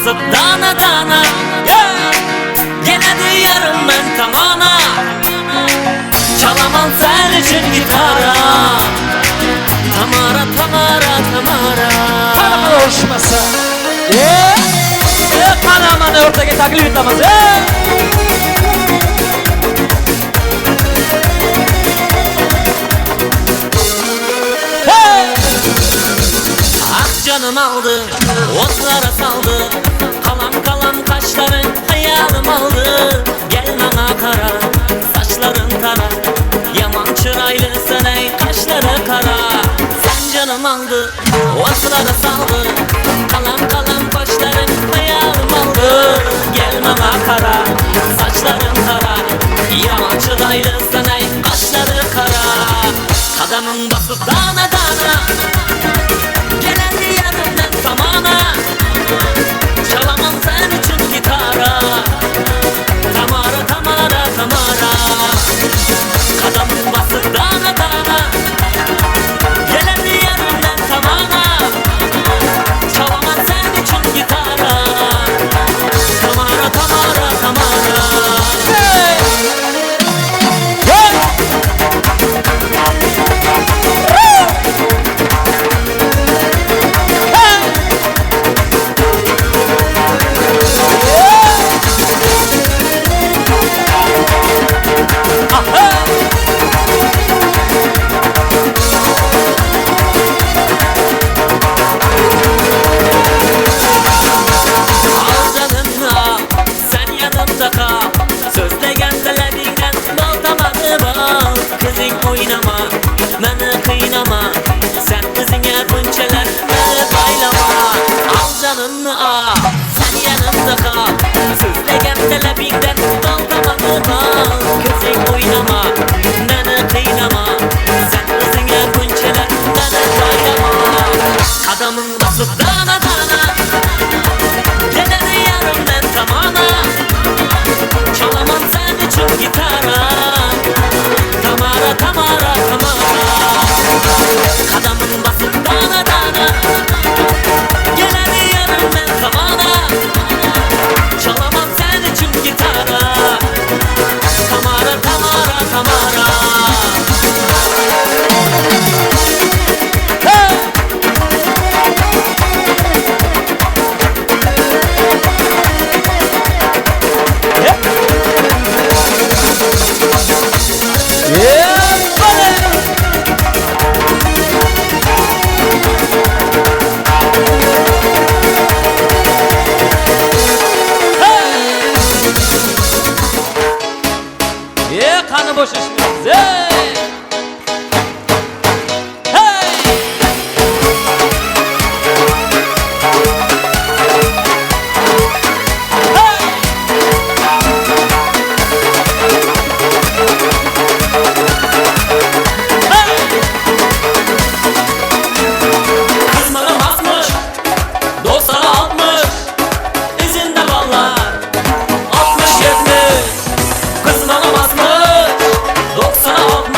Basıp dana dana, Gene yarım ben tamana. Çalaman sen için gitara. Tamara Tamara Tamara. Qanaqa urishmasa. Qanamani o'rtaga taklif etamiz. Ah canım aldı, otlara saldı. Kalam kalam kaşların hayalım aldı. Gel bana kara, saçların kara. Yaman çıraylı sen ey kaşları kara. Sen canım aldı, otlara saldı. Kalam kalam kaşların hayalım aldı. Gel bana kara, saçların kara. Yaman çıraylı sen ey kaşları kara. Kadamın basıp dana dana. Gelen yarından tamana. Çalamam sen için gitara. Tamara Tamara Tamara. Kadamın basıp dana dana. Gelen yarından tamana. Çalamam sen için gitara. Tamara Tamara Tamara. Hey! Hey! Al canımla, sen yanımda kal. Sözlegen dilediğinden bal tamanı bal. Kızın oynama, beni kıynama. Sen kızına bunçalar beni baylama. Al canımla, al, sen yanımda kal. Sözlegen dilediğinden bal tamanı bal. Kızın oynama, beni kıynama. Sen kızına bunçalar beni baylama. Kadamın basıp dana dana. Gelen yarım ben tamana. Çalamam sen için gitara. Tamara Tamara Tamara. Kadamın basıp dana dana. Gelen yarım ben tamana. Çalamam sen için gitara. Tamara Tamara Tamara. Hey! Qani bo'shashmaymiz. Hey! Hey! Hey! Hey! Kızmana basmış, 90'a 60, izinde ballar 60-70. Kızmana basmış, 90'a 60.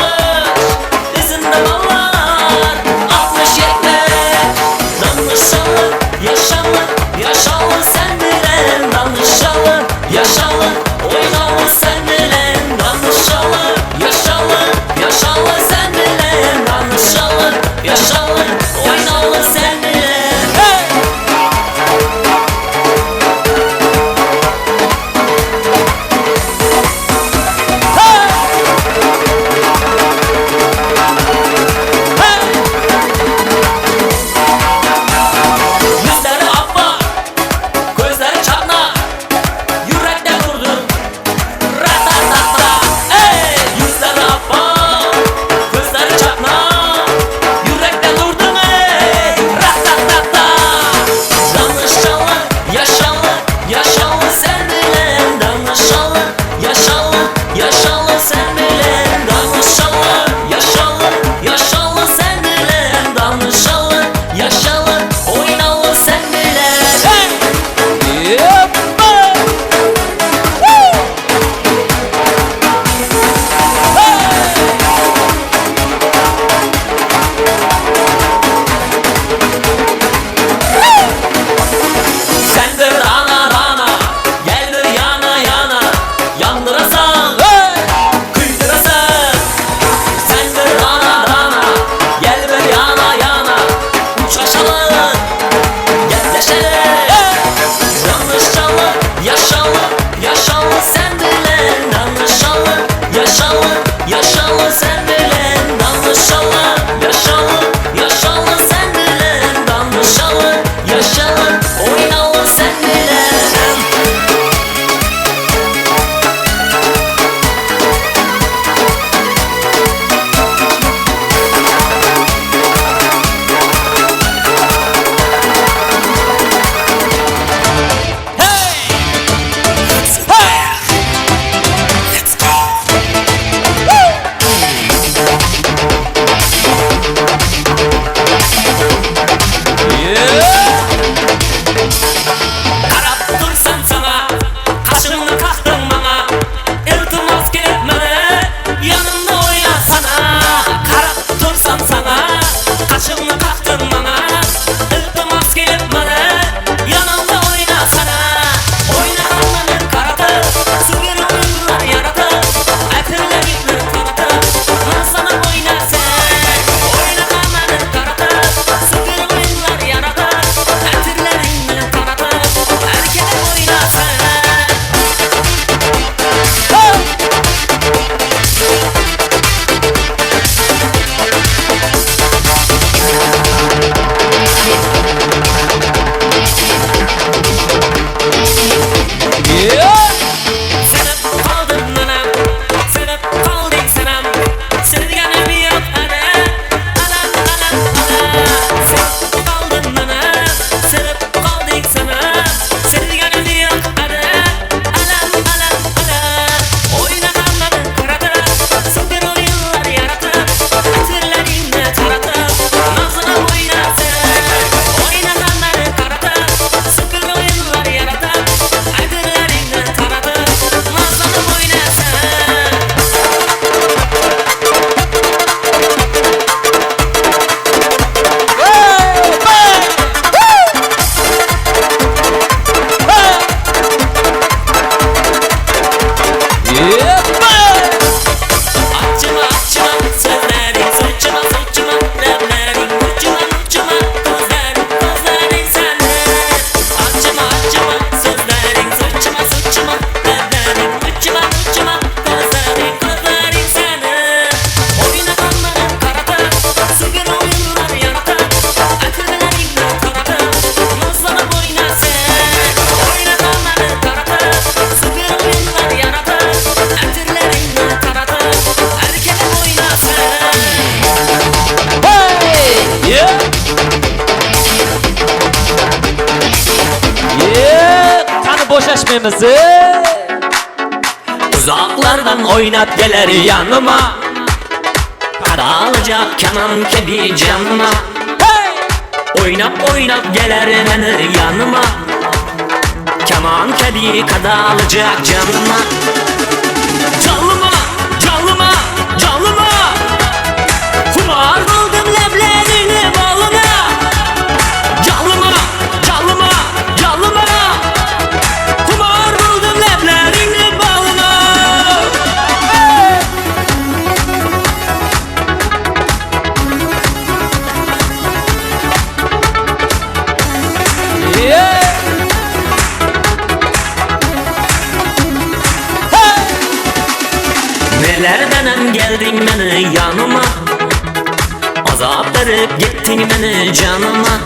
Taklashmaymiz. Uzaklardan oynat gelir yanıma, Kadalacak keman kebi canıma. Hey! Oynap oynap gelir beni yanıma, Keman kebi kadalacak canıma. Canlıma, canlıma, canlıma, Kumar buldum leblerini balına. Canlıma, canlıma, canlıma, Kumar buldum leblerini balına. Hey! Yeah! Hey! Nelerdenem geldin beni yanıma, Azap verip gittin beni canıma.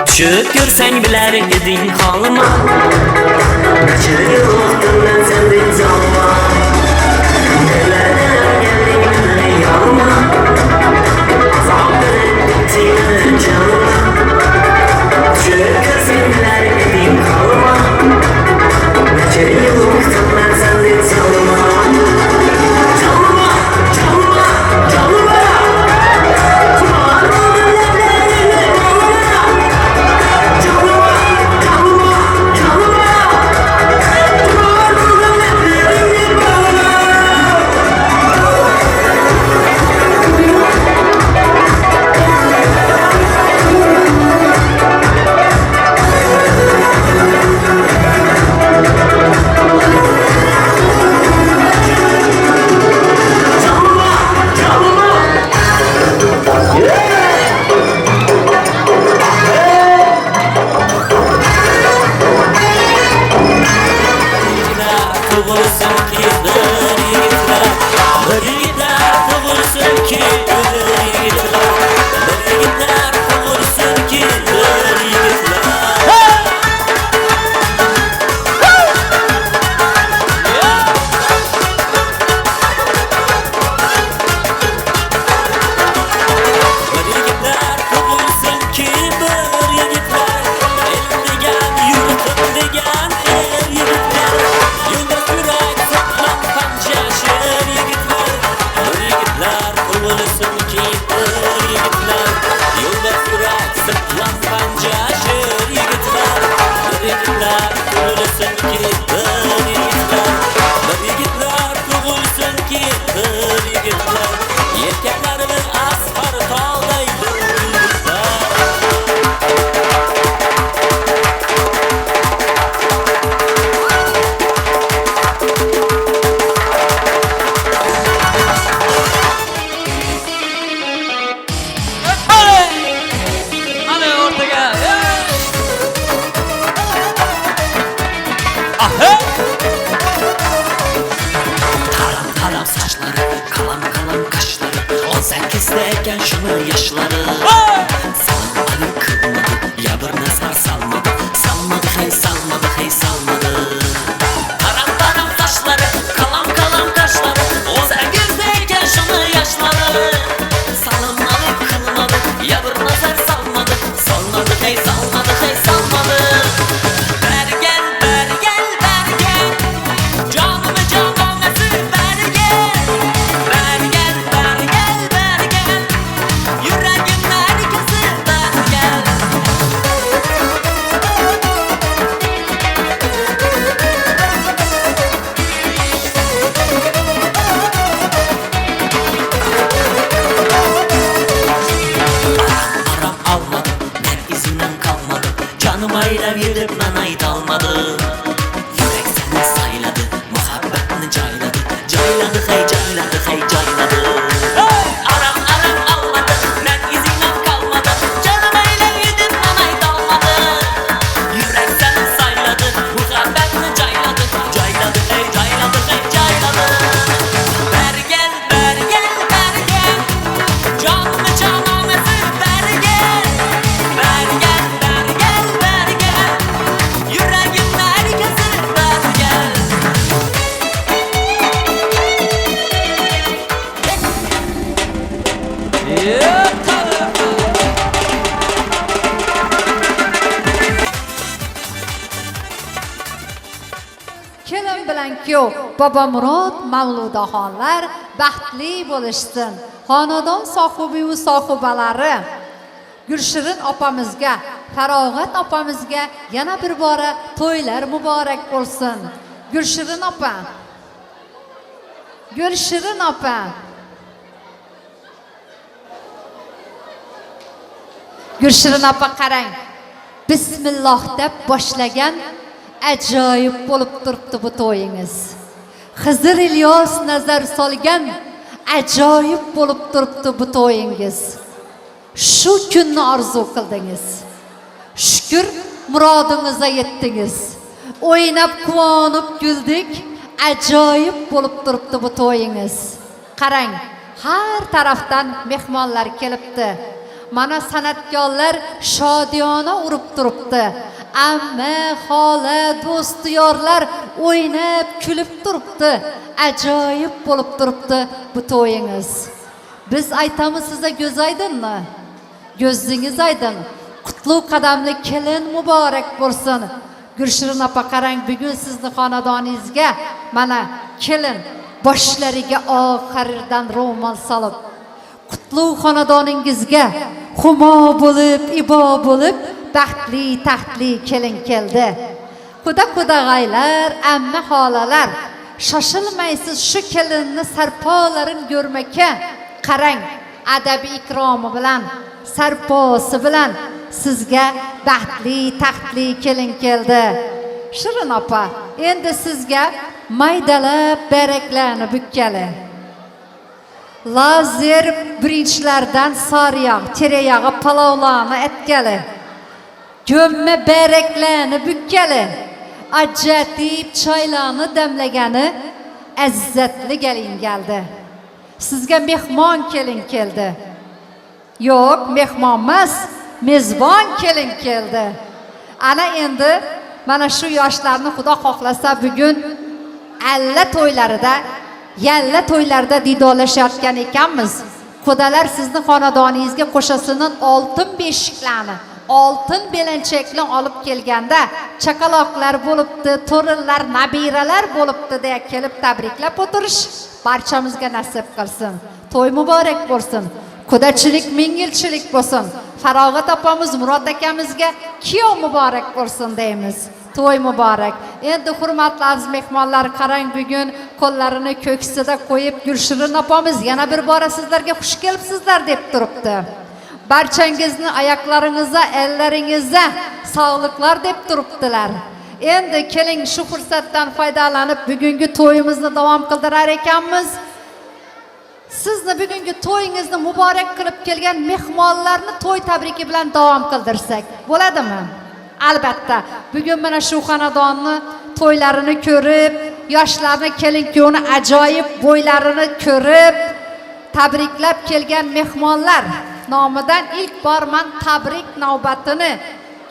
Düşüp görsen biler gidin halıma, Kaçı yoktum ben sendin canıma. Nelerdenem geldin beni yanıma, Azap verip gittin beni canıma. Düşüp görsen biler gidin halıma, Kaçı yoktum ben sendin canıma. Canıma, canıma, canıma, Kumar buldum leblerini balına. Canıma, canıma, canıma, Kumar buldum leblerini balına. Canıma, canıma. Tug'ilsin ki bir yigitlar, bir yigitlar tug'ilsin ki bir yigitlar, bir yigitlar tug'ilsin ki bir yigitlar. Bir yigitlar tug'ilsin ki bir yigitlar, elim degan yurtim degan er yigitlar, yo'ldosh yurak sirtlan panja sher yigitlar. Bir yigitlar tug'ilsin ki bir yigitlar, yo'ldosh yurak sirtlan panja sher yigitlar. Bir yigitlar tug'ilsin ki bir yigitlar, bir yigitlar tug'ilsin ki bir yigitlar, yelkalarimiz asqar tog'day bir yigitlar. Hey! Ana o'rtaga. Hey! Aha! Taram taram saçları, kalam kalam kaşları, 18'deyken şunu yaşları. Hey! Salam alik kılmadı, ya bir nazar salmadı, salmadı hey salmadı hey salmadı. Taram taram saçları, kalam kalam kaşları, 18'deyken şunu yaşları. Salam alik kılmadı, ya bir nazar salmadı, salmadı hey salmadı hey salmadı. Bergel bergel bergel, canımı cananesi bergel. Bergel bergel bergel, yüreğimden Kelin bilan kuyov Bobomurod Mavludaxonlar baxtli bo'lishsin. Xonadon sohibi va sohibalari Gulshirin opamizga, Farog'at opamizga yana bir bora to'ylar muborak bo'lsin. Gulshirin opa. Gulshirin opa. Gulshirin opa qarang. Bismillah deb boshlagan ajoyib bo'lib turibdi bu to'yingiz. Xizr Ilyos nazar solgan ajoyib bo'lib turibdi bu to'yingiz. Shu kunni orzu qildingiz. Shukr murodingizga yetdingiz. O'ynab quvonib kuldik, ajoyib bo'lib turibdi bu to'yingiz. Qarang, har tarafdan mehmonlar kelibdi. Mana san'atkorlar shodiyona urib turibdi. Amma, xola, do'st yorlar o'ynab kulib turibdi. Ajoyib bo'lib turibdi bu to'yingiz. Biz aytamiz sizga ko'z oydinmi? Ko'zingiz oydin. Qutlug' qadamli kelin muborak bo'lsin. Gulshirin opa qarang, bugun sizni xonadoningizga mana kelin boshlariga oq harirdan ro'mol solib, qutlug' xonadoningizga humo bo'lib, ibo bo'lib, baxtli taxtli kelin keldi. Quda qudag'aylar, amma xolalar, shoshilmaysiz shu kelinni sarpolarini ko'rmaka. Qarang, adabi ikromi bilan, sarposi bilan sizga baxtli taxtli kelin keldi. Shirin opa, endi sizga maydalab baraklarni bukkali. Lazer birinchilardan sariyog', tereyog'i palovlarni etkali. Gömme baraklarni bukkali. Ajatib choylarni damlagani izzatli gelin geldi. Sizga mehmon kelin keldi. Yo'q, mehmon emas, mezbon kelin keldi. Ana endi mana shu yoshlarni Xudo xohlasa bugun alla to'ylarida, yalla to'ylarda diydorlashayotgan ekanmiz. Xudolar sizni xonadoningizga qo'shasining oltin beshiklarni, oltin belanchakni olib kelganda chaqaloqlar bo'libdi, to'rinlar, nabiralar bo'libdi deya kelib tabriklab o'tirish barchamizga nasib qilsin. To'y muborak bo'lsin. Qudachilik ming yilchilik bo'lsin. Farog'at opamiz Murod akamizga kuyov muborak bo'lsin deymiz. To'y muborak. Endi hurmatli aziz mehmonlar, qarang, bugun qo'llarini ko'ksida qo'yib Gulshirin opamiz yana bir bora sizlarga xush kelibsizlar deb turibdi. Barchangizni oyoqlaringizga, ellaringizga sog'liqlar deb turibdilar. Endi keling shu fursatdan foydalanib bugungi to'yimizni davom qildirar ekanmiz. Sizni bugungi to'yingizni muborak qilib kelgan mehmonlarni to'y tabriki bilan davom qildirsak bo'ladimi? Albatta. Bugun mana shu xonadonni to'ylarini ko'rib, yoshlarni kelin kuyovni ajoyib bo'ylarini ko'rib, tabriklab kelgan mehmonlar nomidan ilk bor man tabrik navbatini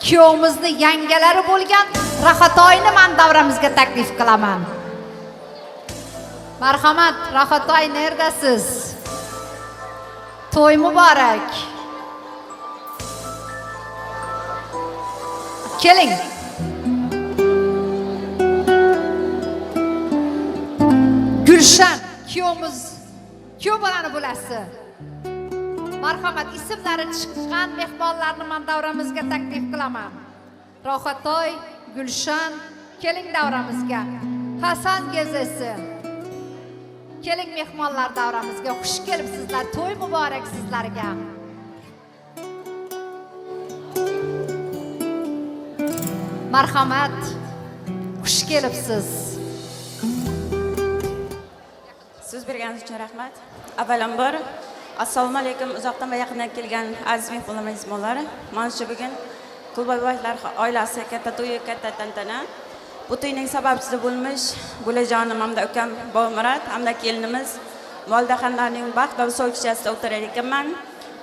kuyovimizni yangalari bo'lgan Raxatoyni man davramizga taklif qilaman. Marhamat, Raxatoy, neredasiz? To'y muborak. Keling. Gulshan kuyovimiz, kuyov bolani bo'lasi. Marhamat, ismlari chiqqan mehmonlarni man davramizga taklif qilaman. Rohatoy, Gulshan, keling davramizga. Hasan gezesi. Keling mehmonlar davramizga, xush kelibsizlar. To'y muborak sizlarga. Marhamat, xush kelibsiz. So'z berganingiz uchun rahmat. Avvalambor assalomu alaykum uzoqdan va yaqindan kelgan aziz mehmonlar. Mana shu bugun Kulboyevlar oilasi katta to'yi, katta tantana. Bu to'yning sababchisi bo'lmish bo'lajonim hamda ukam Bobomurod hamda kelinimiz Moldaxonlarning baxt va visol kechasida o'tirar ekanman.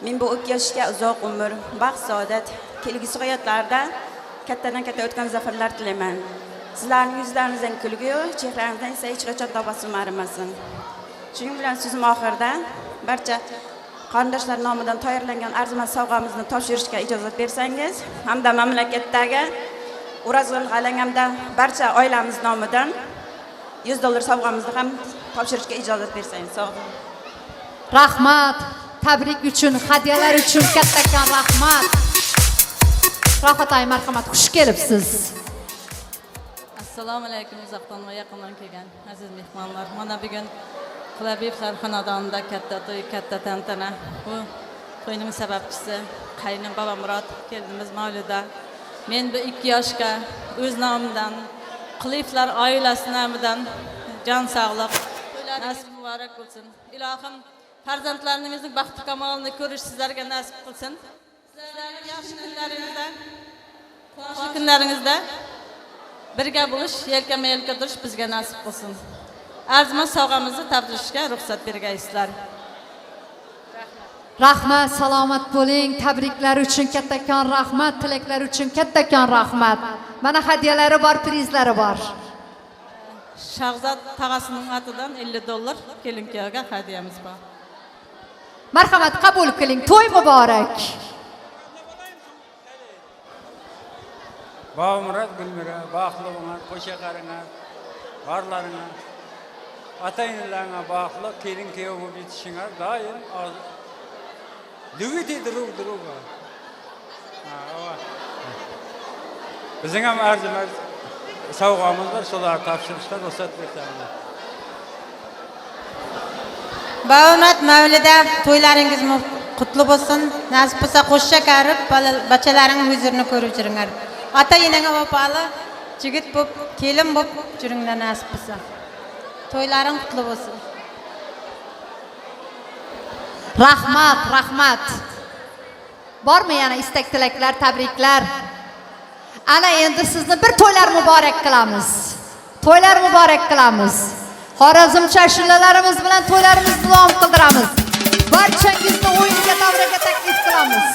Men bu ikki yoshga uzoq umr, baxt, saodat, kelgusi hayotlarda kattadan katta o'tgan zafarlar tilayman. Sizlarning yuzlaringizdan kulgu, chehralaringizdan esa hech qachon tabassum arimasin. Shuning bilan so'zim oxirida barcha qarindoshlar nomidan tayyorlangan arzimas sovg'amizni topshirishga ijozat bersangiz hamda mamlakatdagi O'razgul g'alang hamda barcha oilamiz nomidan $100 sovg'amizni ham topshirishga ijozat bersangiz. Sog' bo'ling. Rahmat. Tabrik uchun, hadyalar uchun kattakon rahmat. Rohat ay, marhamat, xush kelibsiz. Assalomu alaykum uzoqdan va yaqindan kelgan aziz mehmonlar. Mana bugun Qulabiyevlar xonadonida katta to'y, katta tantana. Bu to'yning sababchisi qaynim Bobomurod, kelinimiz Mavluda. Men bu 2 yoshga o'z nomimdan, Quliyevlar oilasi nomidan jon sog'liq, nasib muborak bo'lsin. Ilohim farzandlarimizning baxti kamolini ko'rish sizlarga nasib qilsin. Sizlarning yaxshi kunlaringizda, quvonchli kunlaringizda birga bo'lish, yelkama-yelka turish bizga nasib qilsin. Arzimas sovg'amizni topshirishga ruxsat bergaysizlar. Rahmat, salomat bo'ling. Tabriklar uchun kattakon rahmat, tilaklar uchun kattakon rahmat. Mana hadyalari bor, prizlari bor. Shahzod tog'asining atidan $50 kelin kuyovga hadyamiz bor. Marhamat, qabul qiling. To'y muborak. Bobomurod Gulmira, baxtli bo'ling, qo'sha qaringlar, borlaringlar, ota-onalarga baxtli kelin kuyov bo'lib yetishinglar, doim любите друг друга. Bizning ham arzimas sovg'amiz bor, shularni topshirishga ruxsat bersangiz. Bobomurod Mavlida, to'ylaringiz qutlu bo'lsin. Nasib bo'lsa qo'shcha karib, bachalaring huzurini ko'rib yuringlar. Ota enangga vafoli yigit bo'lib, kelin bo'lib yuringlar nasib bo'lsa. To'ylaring qutlu bo'lsin. Rahmat, rahmat. Bormi yana istak tilaklar, tabriklar? Ana endi sizni bir to'ylar muborak qilamiz. To'ylar muborak qilamiz. Xorazmcha ashulalarimiz bilan to'ylarimizni davom qildiramiz. Barchangizni o'yinga, davraga taklif qilamiz.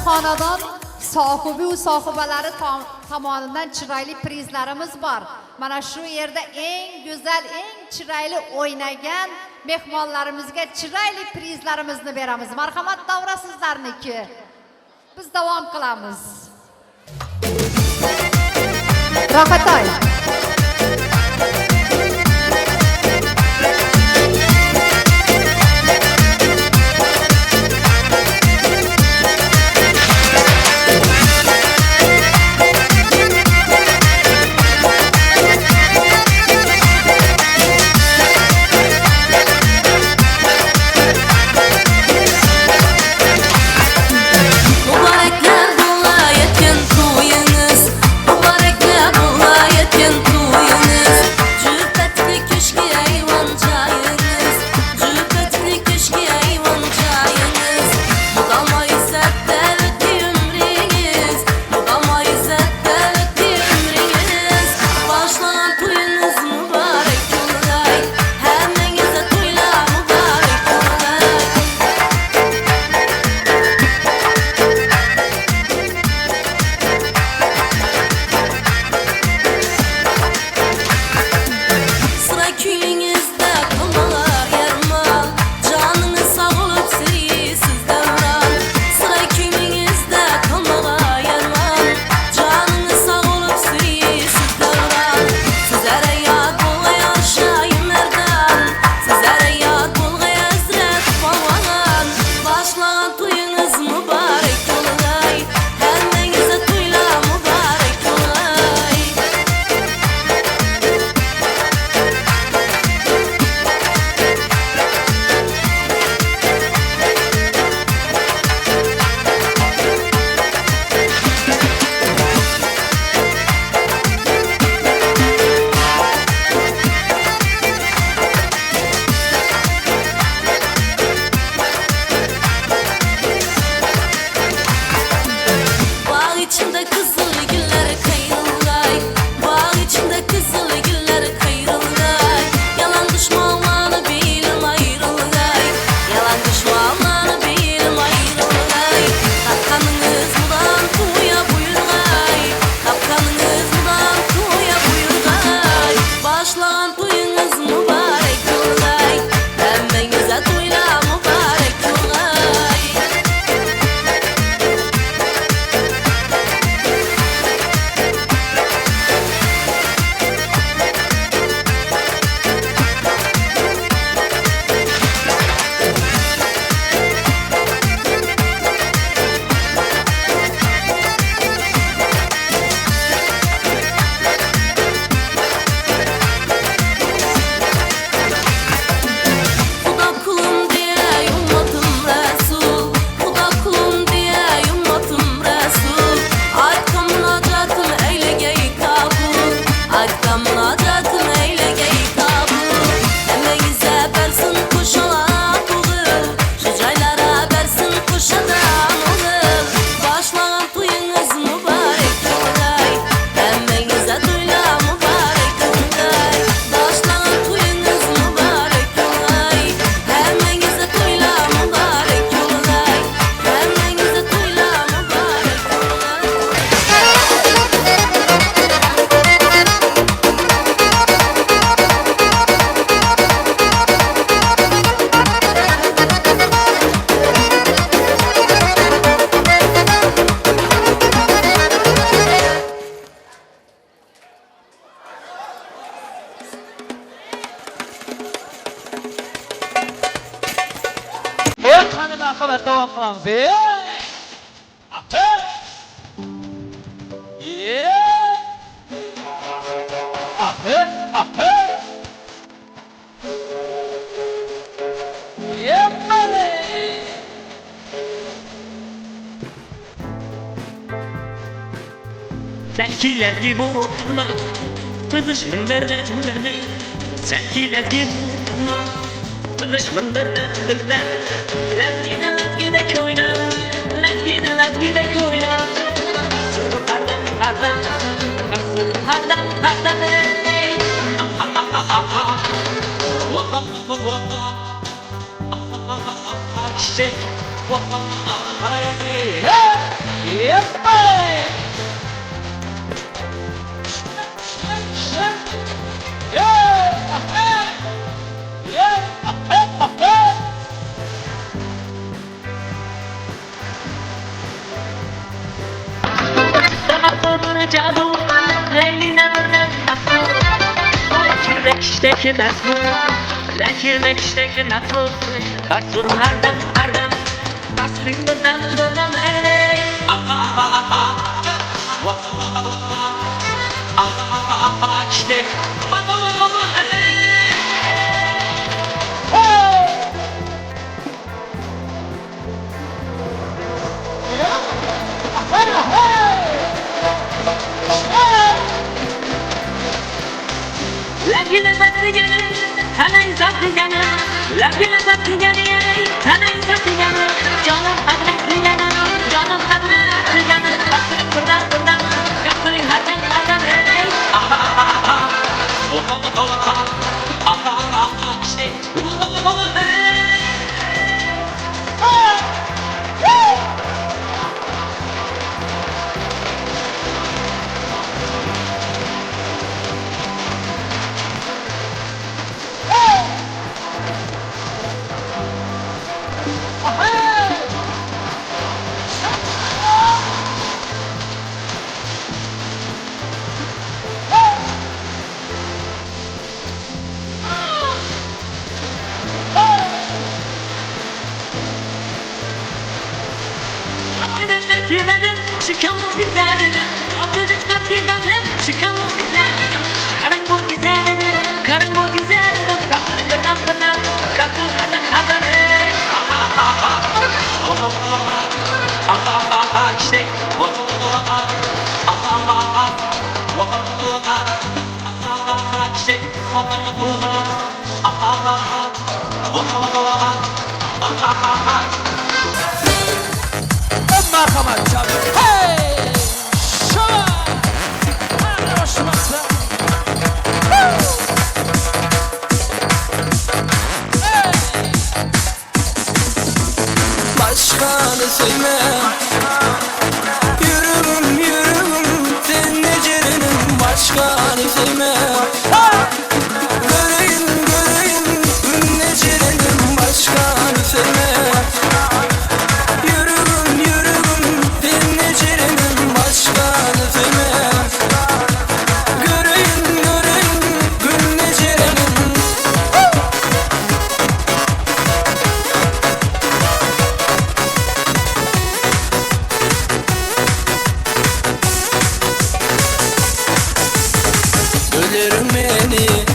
Xonadon sohibi va sohibalari tomonidan chiroyli prizlarimiz bor. Mana shu yerda eng go'zal, eng chiroyli o'ynagan mehmonlarimizga chiroyli prizlarimizni beramiz. Marhamat, davra sizlarniki. Biz davom qilamiz. Rohatay. Mübarekler bo'layotgan to'yingiz, muboraklar bo'layotgan. Marhamat, davom qilamiz. Ölürüm beni.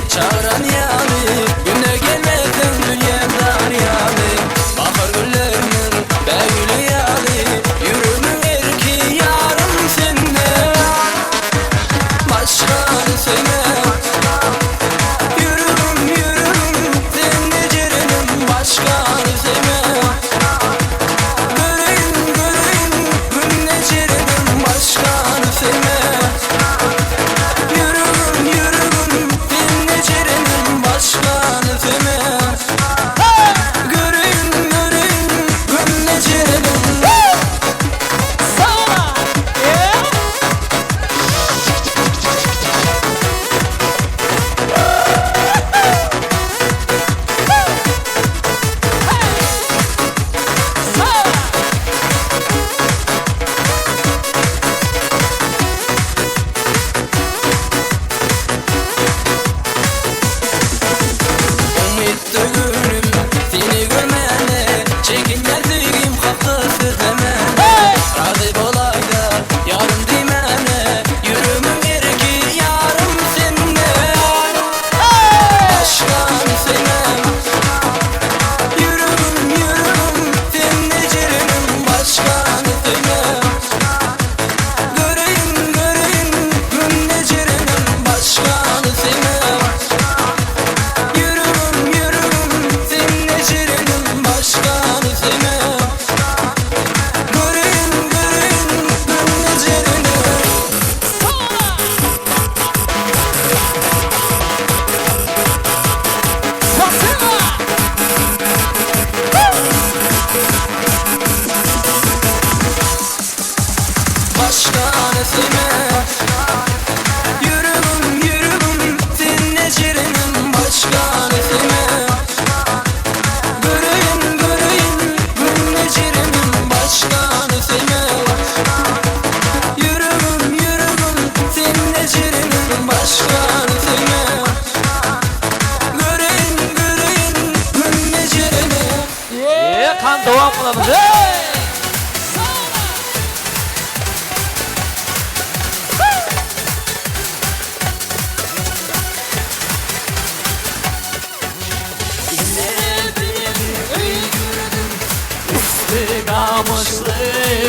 Kamışlı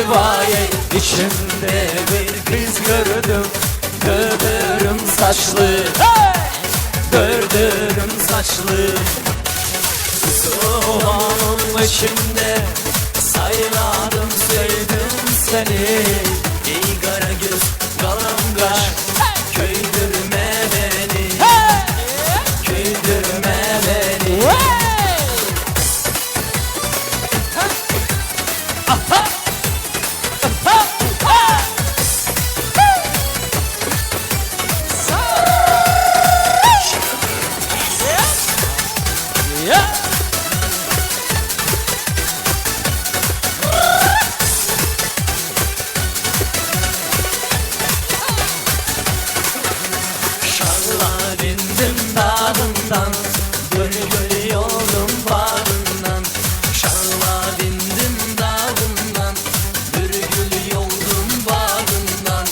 vay, içimde bir kız gördüm. Dördürüm saçlı, dördürüm saçlı. Soğanın içinde sayladım, sevdim seni. Ey kara göz, kalam kaş, köydürme beni, köydürme beni. Şarlar indim dağından, gül gül yoldum bağından. Şarlar indim dağından, gül gül yoldum bağından.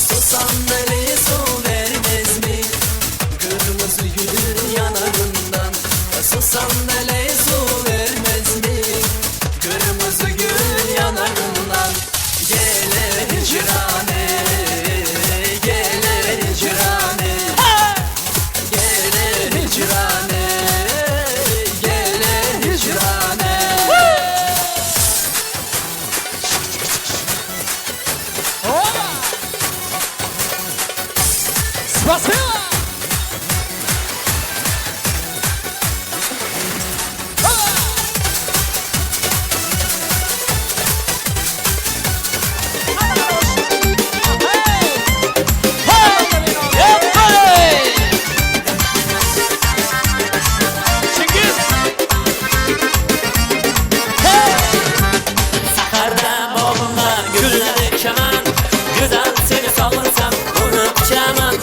Susam deli su vermez mi? Kırmızı gül yanağından. Susam deli su vermez mi? Kırmızı gül yanağından. Gele hicrane, gele hicrane. Gele hicrane, gele hicrane. Спасибо! Saharda bog'imda gullar echaman, go'zal seni sog'insam uni quchaman.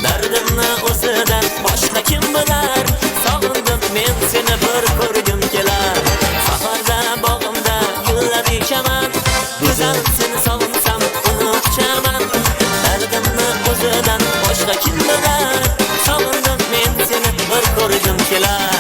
Dardimni o'zidan boshqa kim bilar, sog'indim men seni bir ko'rgim kelar. Saharda bog'imda gullar echaman, go'zal seni sog'insam uni quchaman. Dardimni o'zidan boshqa kim bilar, sog'indim men seni bir ko'rgim kelar.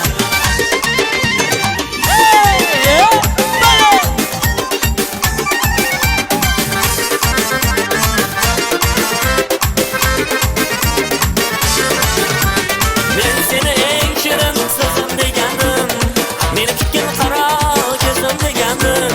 Men seni eng shirin so'zim degandim, meni tutgan qaro ko'zim degandim.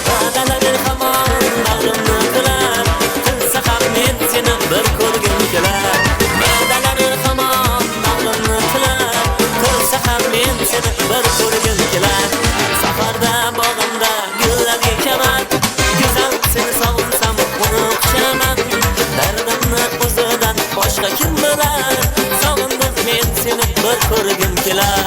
Va'dalar hamon bag'rimni tilar, qilsa ham men seni bir ko'rgim kelar. Va'dalar hamon bag'rimni tilar, qilsa ham men seni bir ko'rgim kelar. Safarda bog'imda gullar ekaman, go'zal seni sog'insam uni quchaman. Dardimni o'zidan boshqa kim bilar, sog'indim men seni bir ko'rgim kelar.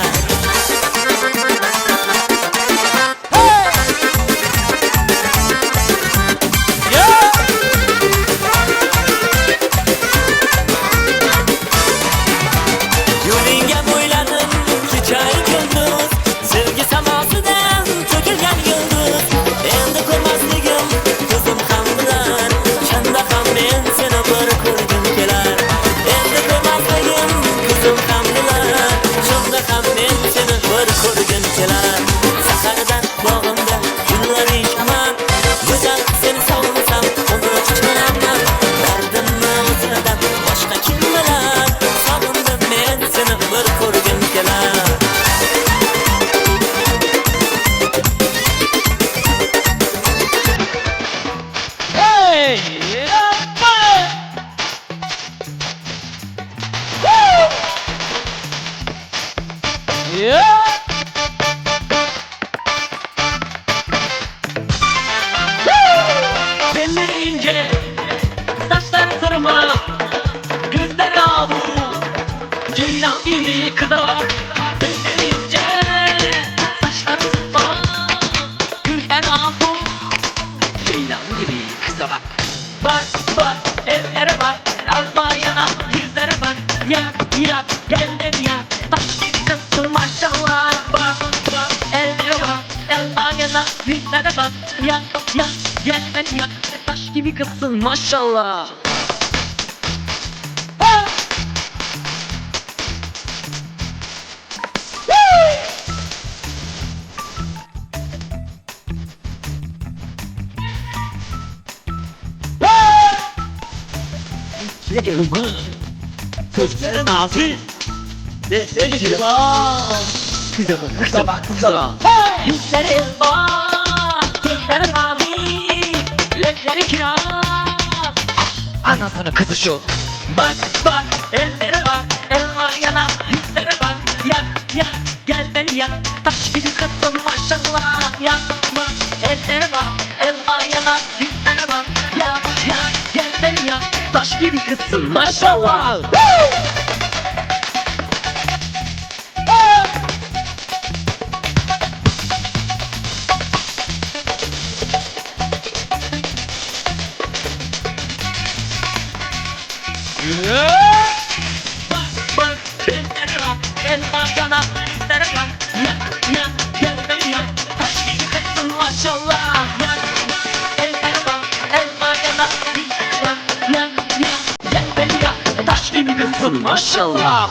Yo'lingga bo'yladim kechayu kunduz, sevgi samosidan to'kilgan yulduz. Endi ko'rmasligim ko'zim ham bilar, shunda ham men seni bir ko'rgim kelar. Endi ko'rmasligim ko'zim ham bilar, shunda ham men seni bir ko'rgim kelar. Sahardan bog'imda gullar echaman, go'zal seni sog'insam uni quchaman. Dardimni o'zidan boshqa kim bilar, sog'indim men seni bir ko'rgim kelar. Hey! Yeah! Belleri ince, saçları sırma, gözleri abu, ceylan gibi kıza bak. Belleri ince, saçları sırma, gözleri abu, ceylan gibi kıza bak. Bak bak, ellere bak, alma yana, yüzlere bak, yak yak, gel de yak, taş gibi kızsın maşallah. Bak bak, ellere bak, elma yana, yüzlere bak, yak yak, gel de yak, taş gibi kızsın maşallah. Elma, sözleri nazik, lezzetli kiraz. Kızama, kızama, yüzleri elma, sözleri nazik, lezzetli kiraz. Anasını kızı şu. Bak bak, ellere bak, elma yanar, yüzlere bak, yak yak, gel beni yak, taş gibi kızım maşallah, yakma, ellere bak, elma yanar, yüzlere bak, yak yak, gel beni yak, taş gibi kızım maşallah. Bak bak, ellere bak, elma yanar, yüzlere bak, yak yak, gel beni yak, taş gibi kızım maşallah, yak bak, ellere bak, elma yanar, yüzlere bak, yak yak, gel beni yak, taş gibi kızım maşallah.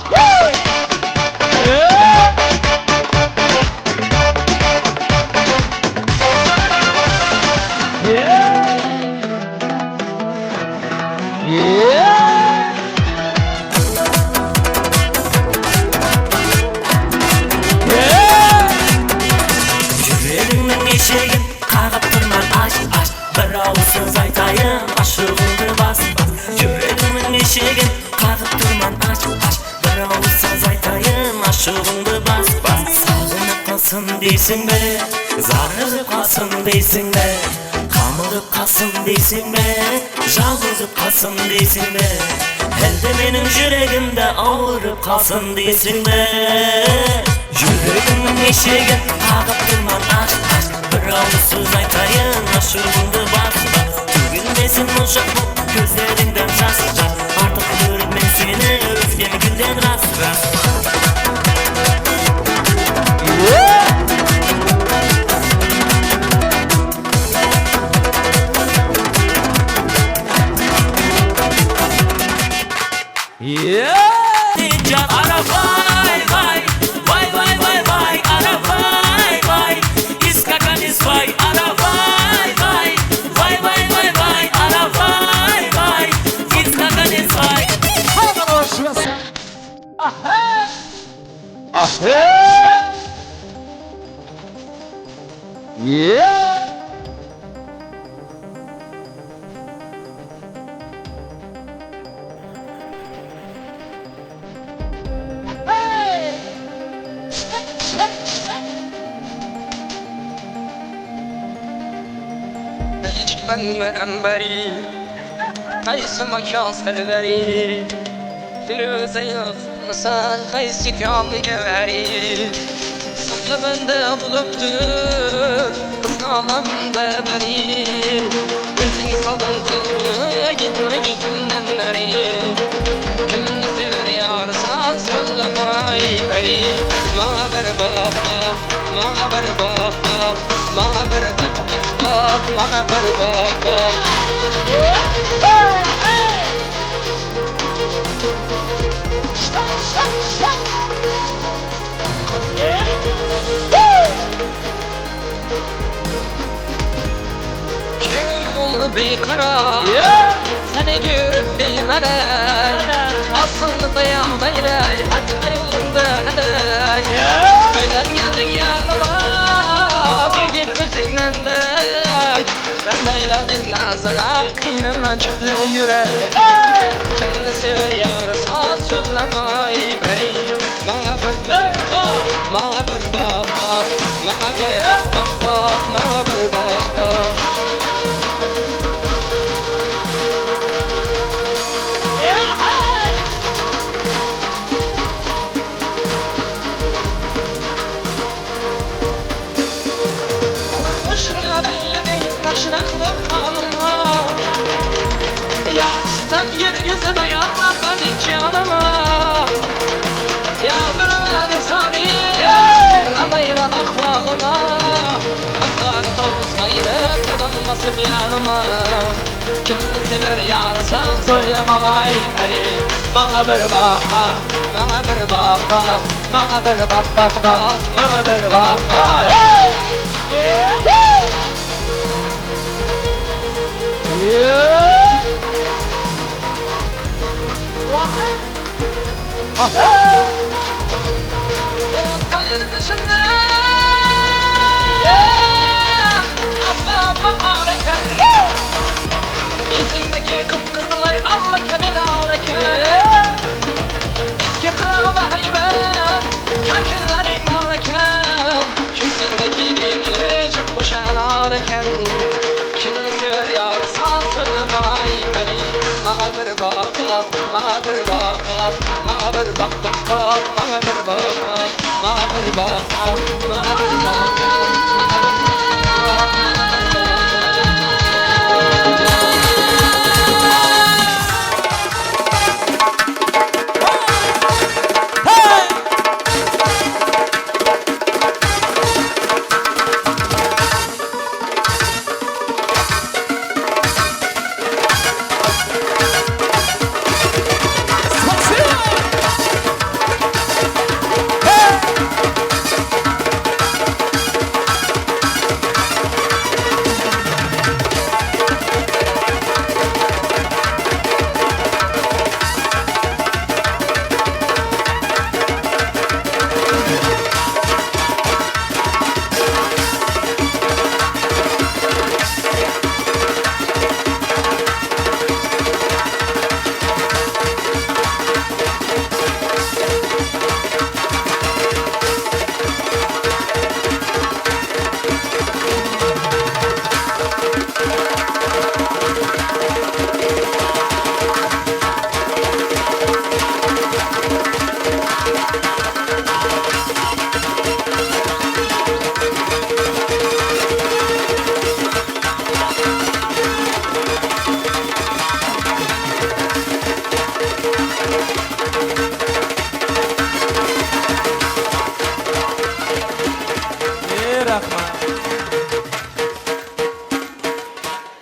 Жүрегімнің ешігін қағып тұрман аш аш, бір ауыз сөз айтайын, ашуыңды бас бас. Жүрегімнің ешігін қағып тұрман аш аш, бір ауыз сөз айтайын, ашуыңды бас бас. Сағынып қалсын дейсің бе, зарығып қалсын дейсің бе, қамығып қалсын дейсің бе, жалғызып қалсын дейсің бе, әлде менің жүрегімді ауырып қалсын дейсің бе? Жүрегімнің ешігін қағып тұрман аш аш, бір ауыз сөз айтайын, ашуыңды бас бас. Төгілмесін моншақ боп көздеріңден жас жас, артық көріп мен сені өзге гүлден рас рас. Ара вай вай, вай вай вай вай, ара вай вай, искаканис вай, ара вай вай, вай вай вай вай, ара вай вай, искаканис вай. Ben beri qaysi makon serveri Firuze yo'qsa qaysi konga bari Saqlamanda bo'libdir qizg'onamda bari O'zing solding gitma gitmdan nari Kimni seviyorsan so'zlamay bari Ma bir baq ma bir baq ma bir baq ma bir baq. Kim oldu beqaror seni ko'rib bilmadan aslında yandayray hatta yo'lunda Aylangan yanıma bir gitmesinler Ben eyledim nazara inanma çıktı yürek Kendi seviyorsan sözlemay Bana bir bak, bana bir bak, bana bir bak, bana bir bak. Ya sen yeryüzüne yanma ben hiç yanıma Ya bir sani Alayla ahlakına Hatta tavusmaydı kazanmasın yanıma Kimni sever yarsan söyleme vay Bana bir bak, bana bir bak, bana bir bak bak bak, bana bir bak. Yeah! Yüzündeki kıpkızılay amma kemin ağrıken Eski kırma heybet Kakillerin ağrıken Yüzündeki biricik kuşan ağrıken Kimi seviyor sansın ay beni Bana bir bak bana bir bak bana bir bak bana bir bak bana bir bak bana bir bak.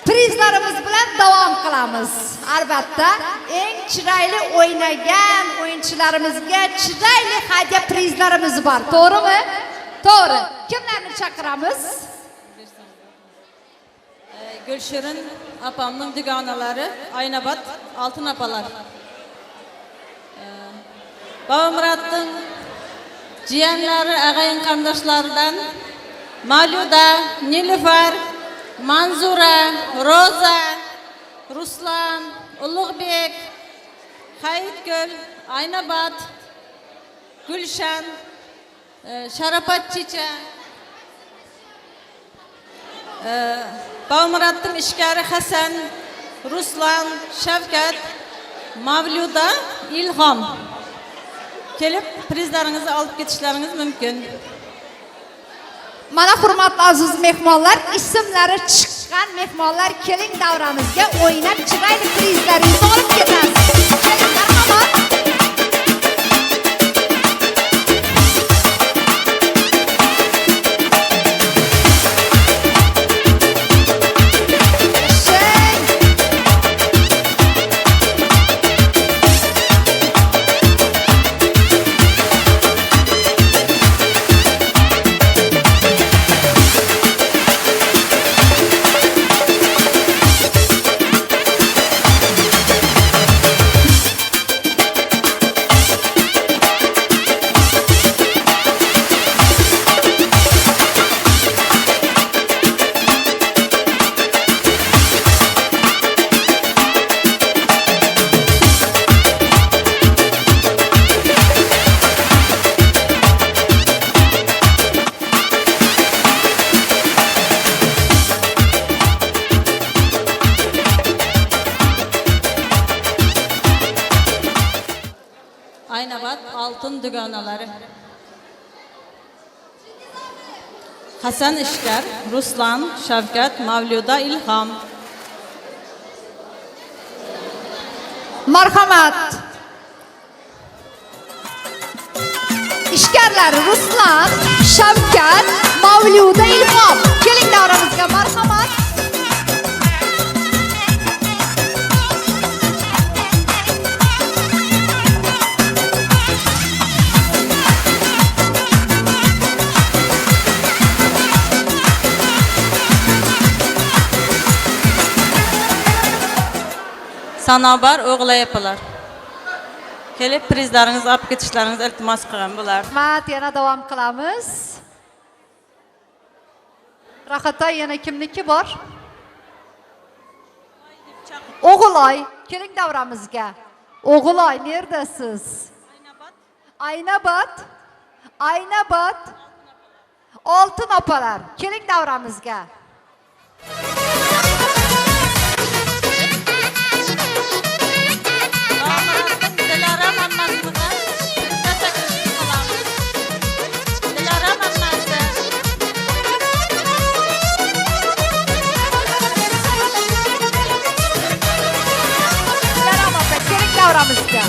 Prizlarimiz bilan davom qilamiz. Albatta, eng chiroyli o'ynagan o'yinchilarimizga chiroyli hadya prizlarimiz bor. To'g'rimi? To'g'ri. Kimlarni chaqiramiz? Gülşirin apamның dugonalari Aynabat Altın apalar. Babamuratning jiyanlari, ag'ayin qarindoshlaridan Maluda, Nilufar, Manzura, Roza, Ruslan, Ulug'bek, Hayitgul, Aynabat, Gulshan, Sharafat Chicha, Babamuratning ishkari Hasan, Ruslan, Shavkat, Mavluda, Ilhom kelib prizlaringizni olib ketishlaringiz mumkin. Mana hurmatli aziz mehmonlar, ismlari chiqqan mehmonlar keling davramizga o'ynab chiroyli prizlaringizni olib ketasiz. Keling, marhamat. Aynabat Altın dugonalari. Hasan Ishkar, Ruslan, Shavkat, Mavluda, Ilhom. Marhamat. Ishkarlar Ruslan, Shavkat, Mavluda, Ilhom. Keling davramizga, marhamat. Sanobar o'g'li apalar. Kelib prizlaringizni olib ketishlaringizni iltimos qilgan bo'lar. Rahmat, yana davom qilamiz. Rahatay, yana kimniki bor? O'g'iloy, keling davramizga. O'g'iloy, neredasiz? Aynabad. Aynabad. Oltin opalar, keling davramizga. Dilorom ammasini ham prizga taklif qilamiz. Dilorom ammasi. Dilorom opa, keling davramizga.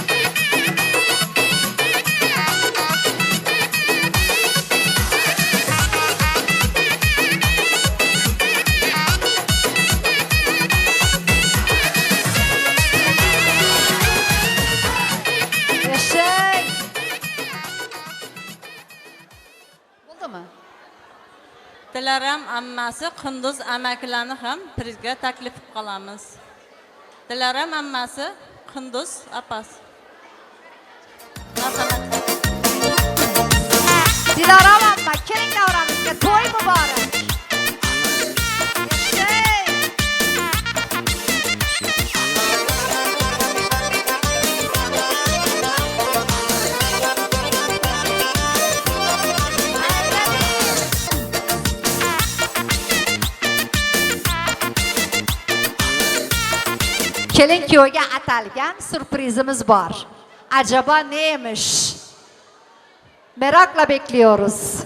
Yashang. Bo'ldimi? Dilorom ammasi Qunduz amakilarni ham prizga taklif qilamiz. Dilorom ammasi Qunduz opasi. Marhamat. Dilorom amma, keling davramizga. To'y muborak. Yashang. Kelin kuyovga atalgan syurprizimiz bor. Acaba neymiş? Merakla bekliyoruz.